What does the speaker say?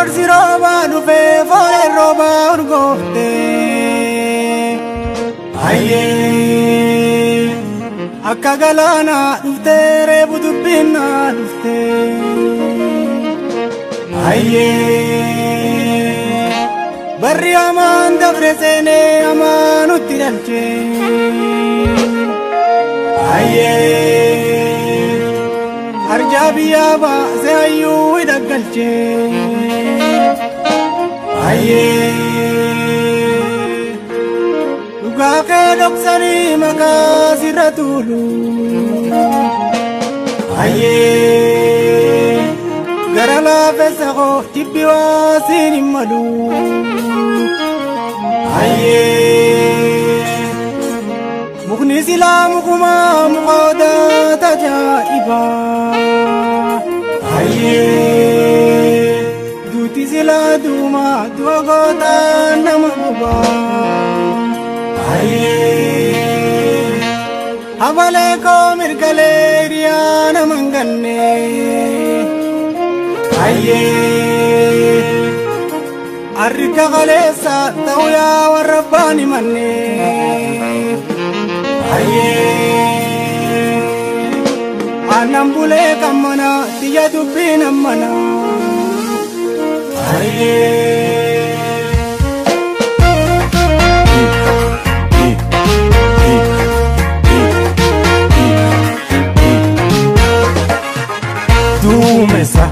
Cororsi roobaa dhufee fooleen roobaa urgoofte. Ayyee akka galaanaa dhuftee reebu dubbinnaa dhufte. Ayyee barri hamaan dabre seenee hamaa nutti dhalche. Ayyee arjaa biyyaa baasee hayyuu hidha galche. Ayyee dhugaa kee dhoksanii maqaa sirra tuulu. Ayyee gara laafessa koo jibbi waa siin hin malu. Ayyee mukni silaa mukumaa muka odaa tajaa'iba. Ayyee duuti silaa duumaa du'a gootaa nama gubaa. Ayyee habalee koo mirgalee hiriyaa nama hin ganne. Ayyee arrika kaleessa ta'uu yaa warra abbaan himanne. Ayyee aannan bulee kan mana xiyya dubbiin ammana. Ayyee. Duumessa